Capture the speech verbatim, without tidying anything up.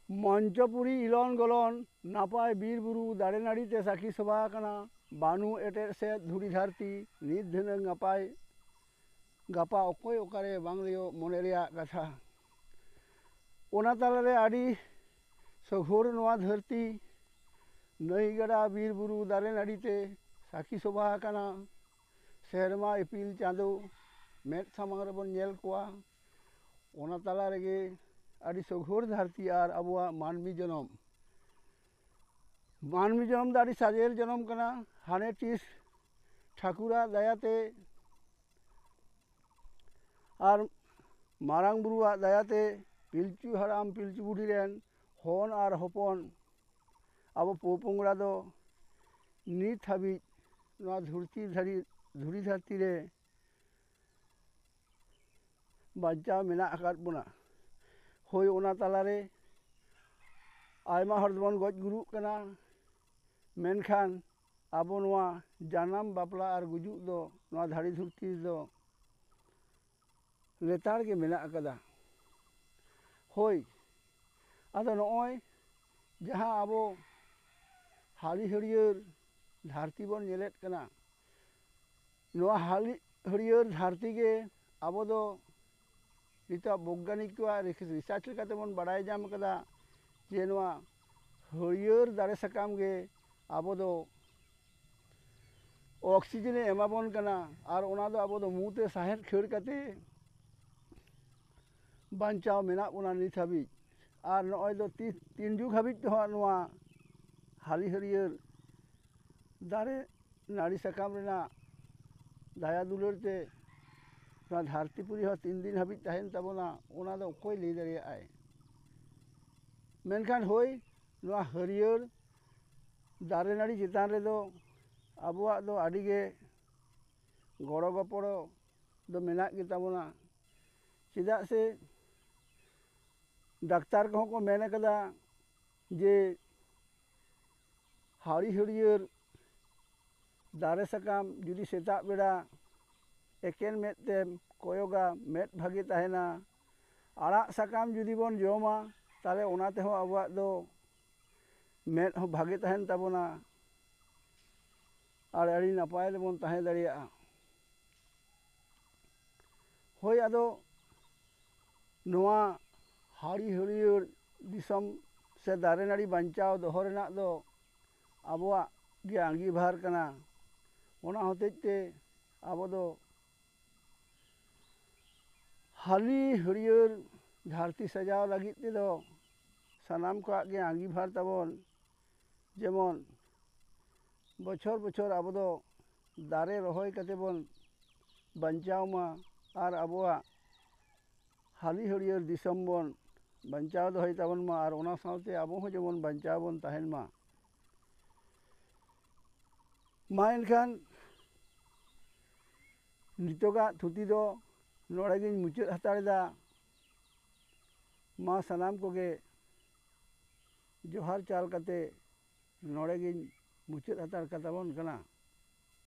ᱢᱚᱧᱪᱚᱯᱩᱨᱤ ᱤᱞᱚᱱ ᱜᱚᱞᱚᱱ ᱱᱟᱯᱟᱭ ᱵᱤᱨ ᱵᱩᱨᱩ ᱫᱟᱨᱮ ᱱᱟᱹᱲᱤ ᱛᱮ ᱥᱟᱹᱠᱷᱤ ᱥᱚᱵᱷᱟ ᱟᱠᱟᱱᱟ᱾ ᱵᱟᱹᱱᱩ ᱮᱴᱮᱫ ᱥᱮᱫ ᱫᱷᱩᱲᱤ ᱫᱷᱟᱹᱨᱛᱤ ᱱᱤᱛ ᱫᱷᱤᱱᱟᱹᱝ ᱱᱟᱯᱟᱭ, ᱜᱟᱯᱟ ᱚᱠᱚᱭ ᱚᱠᱟᱨᱮ ᱵᱟᱝ ᱞᱟᱹᱭᱚᱜ ᱢᱚᱱᱮ ᱨᱮᱭᱟᱜ ᱠᱟᱛᱷᱟ᱾ ᱚᱱᱟ ᱛᱟᱞᱟᱨᱮ ᱟᱹᱰᱤ ᱥᱚᱜᱷᱚᱨ ᱱᱚᱣᱟ ᱫᱷᱟᱹᱨᱛᱤ, ᱱᱟᱹᱭ ᱜᱟᱰᱟ ᱵᱤᱨ ᱵᱩᱨᱩ ᱫᱟᱨᱮ ᱱᱟᱹᱲᱤ ᱛᱮ ᱥᱟᱹᱠᱷᱤ ᱥᱚᱵᱷᱟ ᱟᱠᱟᱱᱟ᱾ ᱥᱮᱨᱢᱟ ᱤᱯᱤᱞ ᱪᱟᱸᱫᱚ ᱢᱮᱫ ᱥᱟᱢᱟᱝ ᱨᱮᱵᱚᱱ ᱧᱮᱞ ᱠᱚᱣᱟ᱾ ᱚᱱᱟ ᱛᱟᱞᱟ ᱨᱮᱜᱮ ᱟᱹᱰᱤ ᱥᱚᱜᱷᱚᱨ ᱫᱷᱟᱹᱨᱛᱤ ᱟᱨ ᱟᱵᱚᱣᱟᱜ ᱢᱟᱹᱱᱢᱤ ᱡᱚᱱᱚᱢ᱾ ᱢᱟᱹᱱᱢᱤ ᱡᱚᱱᱚᱢ ᱫᱚ ᱟᱹᱰᱤ ᱥᱟᱡᱮᱨ ᱡᱚᱱᱚᱢ ᱠᱟᱱᱟ᱾ ᱦᱟᱱᱮ ᱛᱤᱥ ᱴᱷᱟᱹᱠᱩᱨᱟᱜ ᱫᱟᱭᱟᱛᱮ ᱟᱨ ᱢᱟᱨᱟᱝ ᱵᱩᱨᱩᱣᱟᱜ ᱫᱟᱭᱟᱛᱮ ᱯᱤᱞᱪᱩ ᱦᱟᱲᱟᱢ ᱯᱤᱞᱪᱩ ᱵᱩᱰᱷᱤ ᱨᱮᱱ ᱦᱚᱱ ᱟᱨ ᱦᱚᱯᱚᱱ ᱟᱵᱚ ᱯᱚᱼᱯᱚᱝᱲᱟ ᱫᱚ ᱱᱤᱛ ᱦᱟᱹᱵᱤᱡ ᱱᱚᱣᱟ ᱫᱷᱩᱲᱛᱤ ᱫᱷᱟᱹᱨᱤ-, ᱫᱷᱩᱲᱤ ᱫᱷᱟᱹᱨᱛᱤ ᱨᱮ ᱵᱟᱧᱪᱟᱣ ᱢᱮᱱᱟᱜ ᱟᱠᱟᱫ ᱵᱚᱱᱟ᱾ ᱦᱳᱭ, ᱚᱱᱟ ᱛᱟᱞᱟᱨᱮ ᱟᱭᱢᱟ ᱦᱚᱲ ᱫᱚᱵᱚᱱ ᱜᱚᱡ ᱜᱩᱨᱩᱜ ᱠᱟᱱᱟ, ᱢᱮᱱᱠᱷᱟᱱ ᱟᱵᱚ ᱱᱚᱣᱟ ᱡᱟᱱᱟᱢ, ᱵᱟᱯᱞᱟ ᱟᱨ ᱜᱩᱡᱩᱜ ᱫᱚ ᱱᱚᱣᱟ ᱫᱷᱟᱹᱲᱤ ᱫᱷᱩᱲᱛᱤ ᱨᱮᱫᱚ ᱞᱮᱛᱟᱲ ᱜᱮ ᱢᱮᱱᱟᱜ ᱟᱠᱟᱫᱟ᱾ ᱦᱳᱭ, ᱟᱫᱚ ᱱᱚᱜᱼᱚᱭ ᱡᱟᱦᱟᱸ ᱟᱵᱚ ᱦᱟᱹᱞᱤ ᱦᱟᱹᱨᱭᱟᱹᱲ ᱫᱷᱟᱹᱨᱛᱤ ᱵᱚᱱ ᱧᱮᱞᱮᱫ ᱠᱟᱱᱟ, ᱱᱚᱣᱟ ᱦᱟᱹᱞᱤ ᱦᱟᱹᱨᱭᱟᱹᱲ ᱫᱷᱟᱹᱨᱛᱤ ᱜᱮ ᱟᱵᱚ ᱫᱚ ᱱᱤᱛᱚᱜ ᱵᱳᱜᱽᱜᱟᱱᱤᱠ ᱠᱚᱣᱟᱜ ᱨᱤᱥ-, ᱨᱤᱥᱟᱨᱪ ᱞᱮᱠᱟᱛᱮ ᱵᱚᱱ ᱵᱟᱲᱟᱭ ᱧᱟᱢ ᱠᱟᱫᱟ ᱡᱮ ᱱᱚᱣᱟ ᱦᱟᱹᱨᱭᱟᱹᱲ ᱫᱟᱨᱮ ᱥᱟᱠᱟᱢ ᱜᱮ ᱟᱵᱚ ᱫᱚ ᱚᱠᱥᱤᱡᱮᱱᱮ ᱮᱢᱟᱵᱚᱱ ᱠᱟᱱᱟ, ᱟᱨ ᱚᱱᱟ ᱫᱚ ᱟᱵᱚ ᱫᱚ ᱢᱩ ᱛᱮ ᱥᱟᱦᱮᱸᱫ ᱠᱷᱟᱹᱲ ᱠᱟᱛᱮ ᱵᱟᱧᱪᱟᱣ ᱢᱮᱱᱟᱜ ᱵᱚᱱᱟ ᱱᱤᱛ ᱦᱟᱹᱵᱤᱡ᱾ ᱟᱨ ᱱᱚᱜᱼᱚᱭ ᱫᱚ ᱛᱤ-, ᱛᱤᱱ ᱡᱩᱜᱽ ᱦᱟᱹᱵᱤᱡ ᱛᱮᱦᱚᱸ ᱱᱚᱣᱟ ᱦᱟᱹᱞᱤ ᱦᱟᱹᱨᱭᱟᱹᱲ ᱫᱟᱨᱮ ᱱᱟᱹᱲᱤ ᱥᱟᱠᱟᱢ ᱨᱮᱱᱟᱜ ᱫᱟᱭᱟ ᱫᱩᱞᱟᱹᱲ ᱛᱮ ᱱᱚᱣᱟ ᱫᱷᱟᱹᱨᱛᱤ ᱯᱩᱨᱤ ᱦᱚᱸ ᱛᱤᱱ ᱫᱤᱱ ᱦᱟᱹᱵᱤᱡ ᱛᱟᱦᱮᱱ ᱛᱟᱵᱚᱱᱟ, ᱚᱱᱟ ᱫᱚ ᱚᱠᱚᱭ ᱞᱟᱹᱭ ᱫᱟᱲᱮᱭᱟᱜᱼᱟᱭ? ᱢᱮᱱᱠᱷᱟᱱ ᱦᱳᱭ, ᱱᱚᱣᱟ ᱦᱟᱹᱨᱭᱟᱹᱲ ᱫᱟᱨᱮ ᱱᱟᱹᱲᱤ ᱪᱮᱛᱟᱱ ᱨᱮᱫᱚ ᱟᱵᱚᱣᱟᱜ ᱫᱚ ᱟᱹᱰᱤ ᱜᱮ ᱜᱚᱲᱚ ᱜᱚᱯᱚᱲᱚ ᱫᱚ ᱢᱮᱱᱟᱜ ᱜᱮ ᱛᱟᱵᱚᱱᱟ᱾ ᱪᱮᱫᱟᱜ ᱥᱮ ᱰᱟᱠᱛᱟᱨ ᱠᱚᱦᱚᱸ ᱠᱚ ᱢᱮᱱ ᱟᱠᱟᱫᱟ ᱡᱮ ᱦᱟᱹᱨᱤ ᱦᱟᱹᱨᱭᱟᱹᱲ ᱫᱟᱨᱮ ᱥᱟᱠᱟᱢ ᱡᱩᱫᱤ ᱥᱮᱛᱟᱜ ᱵᱮᱲᱟ ᱮᱠᱮᱱ ᱢᱮᱫ ᱛᱮᱢ ᱠᱚᱭᱚᱜᱟ, ᱢᱮᱫ ᱵᱷᱟᱜᱮ ᱛᱟᱦᱮᱱᱟ᱾ ᱟᱲᱟᱜ ᱥᱟᱠᱟᱢ ᱡᱩᱫᱤ ᱵᱚᱱ ᱡᱚᱢᱟ, ᱛᱟᱦᱚᱞᱮ ᱚᱱᱟ ᱛᱮᱦᱚᱸ ᱟᱵᱚᱣᱟᱜ ᱫᱚ ᱢᱮᱫ ᱦᱚᱸ ᱵᱷᱟᱜᱮ ᱛᱟᱦᱮᱱ ᱛᱟᱵᱚᱱᱟ ᱟᱨ ᱟᱹᱰᱤ ᱱᱟᱯᱟᱭ ᱨᱮᱵᱚᱱ ᱛᱟᱦᱮᱸ ᱫᱟᱲᱮᱭᱟᱜᱼᱟ᱾ ᱦᱳᱭ, ᱟᱫᱚ ᱱᱚᱣᱟ ᱦᱟᱹᱨᱤ ᱦᱟᱹᱨᱭᱟᱹᱲ ᱫᱤᱥᱚᱢ ᱥᱮ ᱫᱟᱨᱮ ᱱᱟᱹᱲᱤ ᱵᱟᱧᱪᱟᱣ ᱫᱚᱦᱚ ᱨᱮᱱᱟᱜ ᱫᱚ ᱟᱵᱚᱣᱟᱜ ᱜᱮ ᱟᱸᱜᱤᱵᱷᱟᱨ ᱠᱟᱱᱟ᱾ ᱚᱱᱟ ᱦᱚᱛᱮᱡ ᱛᱮ ᱟᱵᱚ ᱫᱚ ᱦᱟᱹᱞᱤ ᱦᱟᱹᱨᱭᱟᱹᱲ ᱫᱷᱟᱹᱨᱛᱤ ᱥᱟᱡᱟᱣ ᱞᱟᱹᱜᱤᱫ ᱛᱮᱫᱚ ᱥᱟᱱᱟᱢ ᱠᱚᱣᱟᱜ ᱜᱮ ᱟᱸᱜᱤᱵᱷᱟᱨ ᱛᱟᱵᱚᱱ᱾ ᱡᱮᱢᱚᱱ ᱵᱚᱪᱷᱚᱨ ᱵᱚᱪᱷᱚᱨ ᱟᱵᱚ ᱫᱚ ᱫᱟᱨᱮ ᱨᱚᱦᱚᱭ ᱠᱟᱛᱮ ᱵᱚᱱ ᱵᱟᱧᱪᱟᱣ ᱢᱟ ᱟᱨ ᱟᱵᱚᱣᱟᱜ ᱦᱟᱹᱞᱤ ᱦᱟᱹᱨᱭᱟᱹᱲ ᱫᱤᱥᱚᱢ ᱵᱚᱱ ᱵᱟᱧᱪᱟᱣ ᱫᱚᱦᱚᱭ ᱛᱟᱵᱚᱱ ᱢᱟ ᱟᱨ ᱚᱱᱟ ᱥᱟᱶᱛᱮ ᱟᱵᱚ ᱦᱚᱸ ᱡᱮᱢᱚᱱ ᱵᱟᱧᱪᱟᱣ ᱵᱚᱱ ᱛᱟᱦᱮᱱ ᱢᱟ᱾ ᱢᱟ ᱮᱱᱠᱷᱟᱱ ᱱᱤᱛᱚᱜᱟᱜ ᱛᱷᱩᱛᱤ ᱫᱚ ᱱᱚᱰᱮ ᱜᱤᱧ ᱢᱩᱪᱟᱹᱫ ᱦᱟᱛᱟᱲ ᱮᱫᱟ᱾ ᱢᱟ ᱥᱟᱱᱟᱢ ᱠᱚᱜᱮ ᱡᱚᱦᱟᱨ ᱪᱟᱞ ᱠᱟᱛᱮ ᱱᱚᱰᱮ ᱜᱤᱧ ᱢᱩᱪᱟᱹᱫ ᱦᱟᱛᱟᱲ ᱠᱟᱛᱟᱵᱚᱱ ᱠᱟᱱᱟ᱾